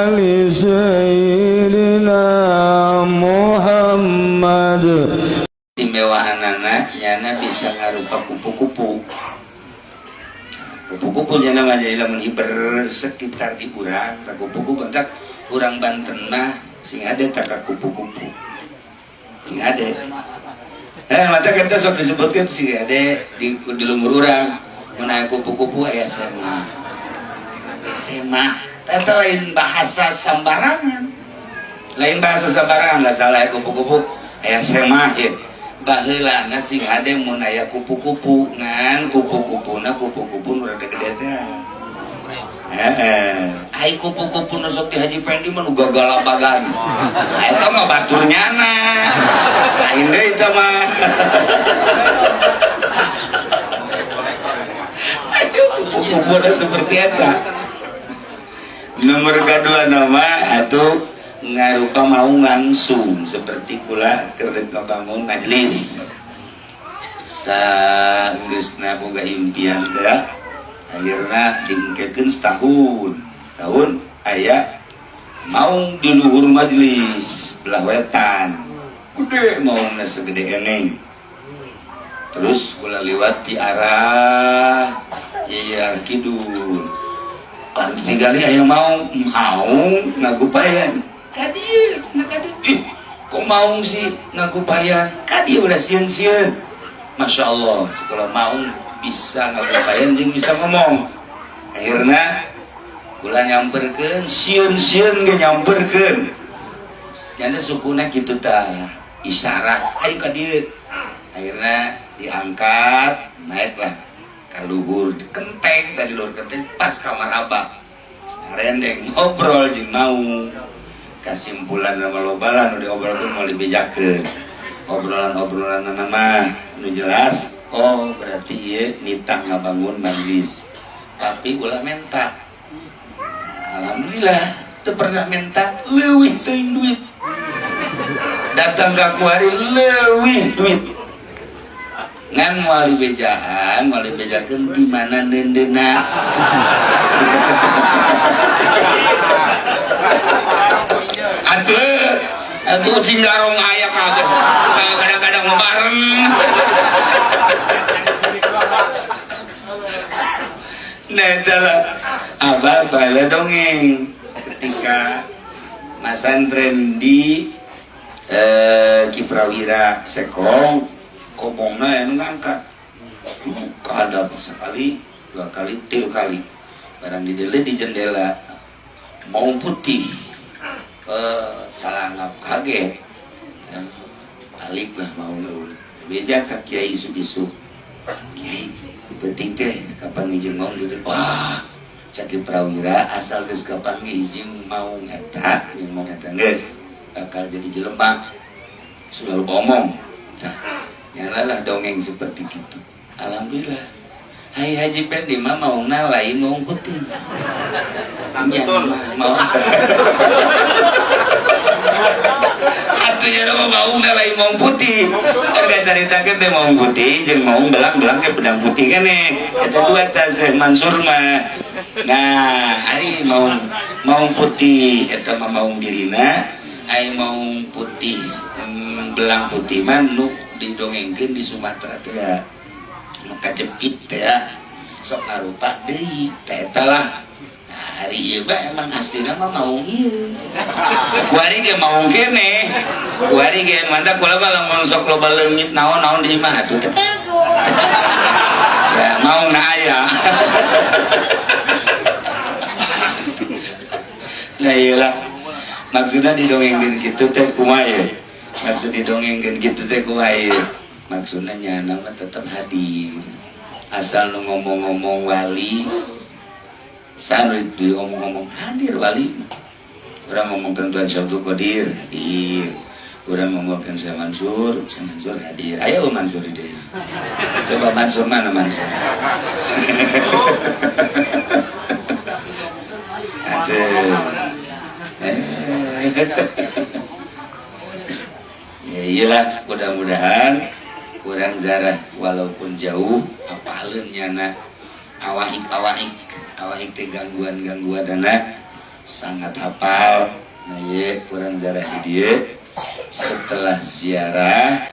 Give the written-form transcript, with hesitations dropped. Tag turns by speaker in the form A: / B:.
A: آل سيدنا محمد.
B: Istimewaanana nyana bisa ngarupa kupu-kupu. Kupu-kupu nyana mah jadi lamun hiber sekitar di urang tak kupu-kupu, entak urang Banten mah sing ada tak kupu-kupu. Sing ada. Mata kita sok disebutkan sing ada di lumur urang mun aya kupu-kupu aya sema. Sema eta lain bahasa sambarangan. Lain bahasa sambarangan lah salah kupu-kupu aya sema ya. Baheulana sing hade mun aya kupu-kupu ngan kupu-kupuna kupu-kupu nu rada gede teh. Heeh. Ai kupu-kupu nu sok di Haji Pendi mah nu gagalabagan. Eta mah batur nyana. Lain deui eta mah. Ayo kupu-kupu seperti eta. Nomor kedua nama atuh ngarupa mau langsung seperti kula keur ngabangun majelis. Sageusna boga impian teh akhirna diengkekeun setahun. Setahun aya maung di luhur majelis belah wetan. Gede maungna segede eneng. Terus kula liwat di arah iya kidul. Kan tinggali aya maung, maung ngagupayan. Kadieu, cenah kadieu. Ih, kok maung sih ngagupayan? Kadieu udah sieun-sieun. Masya Allah, sekolah maung bisa ngagupayan jeung bisa ngomong. Akhirna kula nyamperkeun, sieun-sieun ge nyamperkeun. Nyana sukuna kitu tah, isyarat, ayo ka dieu. Akhirna diangkat, naiklah ka luhur, kenteng tadi luhur kenteng pas kamar abah. Rendeng ngobrol jeung maung. Kesimpulan nama lobalan udah diobrolkeun mau dibejakeun. Obrolan-obrolan nama nu jelas, oh berarti ieu nitah ngabangun majelis. Tapi ulah menta. Alhamdulillah teu pernah menta leuwih teuing duit. Datang ka kuari leuwih duit. Ngan moal dibejaan, moal dibejakeun di mana neundeuna. Atuh, atuh cing garong aya kabeh. Kadang-kadang mah bareng. Nah, eta lah. Abah bala dongeng ketika masantren di Kiprawira Sekong, kobongna anu ngangkat. Kada sekali, dua kali, tilu kali. Barang didele di jendela mau putih. Calangap kaget. Balik lah mau lu. Beja ka kiai isu-isu. Kiai, penting teh kapan ngijeng mau gitu. Wah, cak Prawira asal geus kapan ngijeng mau eta, jeung mau eta geus bakal jadi jelema. Selalu omong. Nah, nyalalah dongeng seperti gitu. Alhamdulillah. Hai Haji Pendi mah maungna lain maung putih.
C: Betul.
B: Mau. Atuh nya mah maungna lain maung putih. Kan caritakeun teh maung putih jeung maung belang-belang ke pedang putih keneh. Eta dua teh Syekh Mansur mah. Nah, ari maung maung putih eta mah maung dirina, ari maung putih belang putih mah nu didongengkeun di Sumatera teh. Nu kajepit teh sok ngarupa deui teh eta lah. Nah, hari ieu mah emang aslina mah maung ieu. Kuari ge maung keneh. Kuari ge mantap kula mah lamun sok loba leungit naon-naon di imah atuh teh. Ya maung na aya. Nah iyalah. Maksudna didongengkeun kitu teh kumaha ye? Maksud didongengkeun kitu teh kumaha ye? Maksudna nyana mah tetep hadir. Asal nu ngomong-ngomong wali, sanu ngomong-ngomong hadir wali. Urang ngomongkeun Tuhan Syekh Abdul Qadir hadir. Urang ngomongkeun Syekh Mansur, Syekh Mansur hadir. Ayo Mansur di dieu. Coba Mansur mana Mansur? Aduh. Ya iyalah, mudah-mudahan kurang zarah walaupun jauh apaleun nyana awaik-awaik, awaik teh gangguan-gangguan anak Sangat hafal. Nah, ye, kurang ziarah di dieu. Setelah ziarah